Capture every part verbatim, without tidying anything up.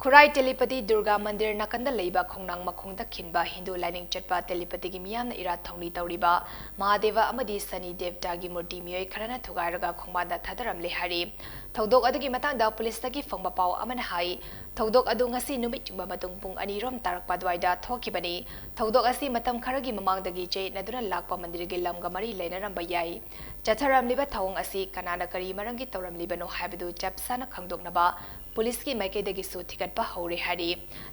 ꯈꯨꯔꯥꯏ ꯇꯦꯂꯤꯄꯇꯤ ꯗꯨꯔꯒꯥ ꯃꯟꯗꯤꯔ ꯅꯥꯀꯟꯗ ꯂꯩꯕ ꯈꯣꯡꯅꯥꯡ ꯃꯈꯣꯡꯗ ꯈꯤꯟꯕ ꯍꯤꯟꯗꯨ ꯂꯥꯏꯅꯤꯡ ꯆꯠꯄ ꯇꯦꯂꯤꯄꯇꯤꯒꯤ ꯃꯤꯌꯥꯝꯅ ꯏꯔꯥꯠ ꯊꯧꯅꯤ ꯇꯧꯔꯤꯕ ꯃꯍꯥꯗꯦꯕ ꯑꯃꯗꯤ ꯁꯅꯤ ꯗꯦꯕꯇꯥꯒꯤ ꯃꯨꯔꯇꯤ ꯃꯤꯑꯣꯏ ꯈꯔꯅ ꯊꯨꯒꯥꯏꯔꯒ ꯈꯣꯡꯕꯥꯟꯗ ꯊꯥꯗꯔꯝꯂꯦ ꯍꯥꯏꯔꯤ꯫ ꯊꯧꯗꯣꯛ ꯑꯗꯨꯒꯤ ꯃꯇꯥꯡꯗ ꯄꯨꯂꯤꯁꯇꯒꯤ ꯐꯪꯕ ꯄꯥꯎ ꯑꯃꯅ ꯍꯥꯏ, ꯊꯧꯗꯣꯛ ꯑꯗꯨ ꯉꯁꯤ ꯅꯨꯃꯤꯠ ꯌꯨꯡꯕ ꯃꯇꯨꯡ ꯄꯨꯡ ꯑꯅꯤ ꯔꯣꯝ ꯇꯥꯔꯛꯄ ꯑꯗꯨꯋꯥꯏꯗ ꯊꯣꯛꯈꯤꯕꯅꯤ꯫ ꯊꯧꯗꯣꯛ ꯑꯁꯤ ꯃꯇꯝ ꯈꯔꯒꯤ ꯃꯃꯥꯡꯗꯒꯤ ꯆꯌꯦꯠꯅꯗꯨꯅ ꯂꯥꯛꯄ ꯃꯟꯗꯤꯔꯒꯤ ꯂꯝꯒ ꯃꯔꯤ ꯂꯩꯅꯔꯝꯕ ꯌꯥꯏ꯫ ꯆꯠꯊꯔꯝꯂꯤꯕ ꯊꯧꯑꯣꯡ ꯑꯁꯤ ꯀꯅꯥꯅ ꯀꯔꯤ ꯃꯔꯝꯒꯤ ꯇꯧꯔꯝꯂꯤꯕꯅꯣ ꯍꯥꯏꯕꯗꯨ ꯆꯞ ꯆꯥꯅ ꯈꯪꯗꯣꯛꯅꯕ ꯄꯨꯂꯤꯁꯀꯤ ꯃꯥꯏꯀꯩꯗꯒꯤꯁꯨ ꯊꯤꯒꯠꯄ ꯍꯧꯔꯦ ꯍꯥꯏꯔꯤ꯫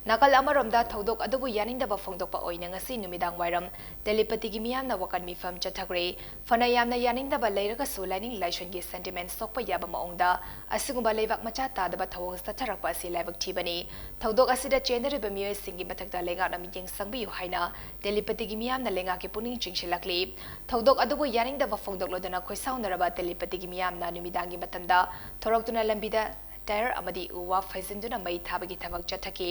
ꯅꯥꯀꯜ ꯑꯃꯔꯣꯝꯗ ꯊꯧꯗꯣꯛ ꯑꯗꯨꯕꯨ ꯌꯥꯅꯤꯡꯗꯕ ꯐꯣꯡꯗꯣꯛꯄ ꯑꯣꯏꯅ ꯉꯁꯤ ꯅꯨꯃꯤꯗꯥꯡ ꯋꯥꯏꯔꯝ ꯇꯦꯂꯤꯄꯇꯤꯒꯤ ꯃꯤꯌꯥꯝꯅ ꯋꯥꯀꯠ ꯃꯤꯐꯝ ꯆꯠꯊꯈ꯭ꯔꯦ꯫ ꯐꯅ ꯌꯥꯝꯅ ꯌꯥꯅꯤꯡꯗꯕ ꯂꯩꯔꯒꯁꯨ ꯂꯥꯏꯅꯤꯡ ꯂꯥꯏꯁꯣꯟꯒꯤ ꯁꯦꯟꯇꯤꯃꯦꯟ ꯁꯣꯛꯄ ꯌꯥꯕ ꯃꯑꯣꯡꯗ ꯑꯁꯤꯒꯨꯝꯕ ꯂꯩꯕꯥꯛ ꯃꯆꯥ ꯇꯥꯗꯕ ꯊꯧꯑꯣꯡ ꯆꯠꯊꯔꯛꯄ ꯑꯁꯤ ꯂꯥꯏꯕꯛ ꯊꯤꯕꯅꯤ꯫ ꯊꯧꯗꯣꯛ ꯑꯁꯤꯗ ꯆꯦꯟꯅꯔꯤꯕ ꯃꯤꯑꯣꯏꯁꯤꯡꯒꯤ ꯃꯊꯛꯇ ꯂꯩꯉꯥꯛꯅ ꯃꯤꯠꯌꯦꯡ ꯆꯪꯕꯤꯌꯨ ꯍꯥꯏꯅ ꯇꯦꯂꯤꯄꯇꯤꯒꯤ ꯃꯤꯌꯥꯝꯅ ꯂꯩꯉꯥꯛꯀꯤ ꯄꯨꯛꯅꯤꯡ ꯆꯤꯡꯁꯤꯜꯂꯛꯂꯤ꯫ ꯊꯧꯗꯣꯛ ꯑꯗꯨꯕꯨ ꯌꯥꯅꯤꯡꯗꯕ ꯐꯣꯡꯗꯣꯛꯂꯗꯨꯅ ꯈꯣꯏꯁꯥꯎꯅꯔꯕ ꯇꯦꯂꯤꯄꯇꯤꯒꯤ ꯃꯤꯌꯥꯝꯅ ꯅꯨꯃꯤꯗꯥꯡꯒꯤ ꯃꯇꯝꯗ ꯊꯣꯔꯛꯇꯨꯅ ꯂꯝꯕꯤꯗ ꯇꯥꯌꯔ ꯑꯃꯗꯤ ꯎ ꯋꯥ ꯐꯩꯖꯤꯟꯗꯨꯅ ꯃꯩ ꯊꯥꯕꯒꯤ ꯊꯕꯛ ꯆꯠꯊꯈꯤ꯫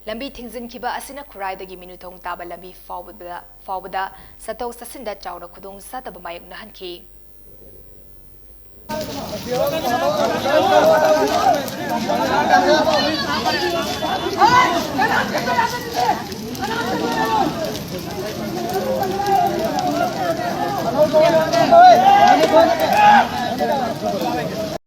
ꯂꯝꯕꯤ ꯊꯤꯡꯖꯤꯟꯈꯤꯕ ꯑꯁꯤꯅ ꯈꯨꯔꯥꯏꯗꯒꯤ ꯃꯤꯅꯨꯊꯣꯡ ꯇꯥꯕ ꯂꯝꯕꯤ ꯐꯥꯎꯕꯗ, ꯐꯥꯎꯕꯗ ꯆꯠꯊꯣꯛ ꯆꯠꯁꯤꯟꯗ ꯆꯥꯎꯅ ꯈꯨꯗꯣꯡ ꯆꯥꯗꯕ ꯃꯥꯌꯣꯛꯅꯍꯟꯈꯤ꯫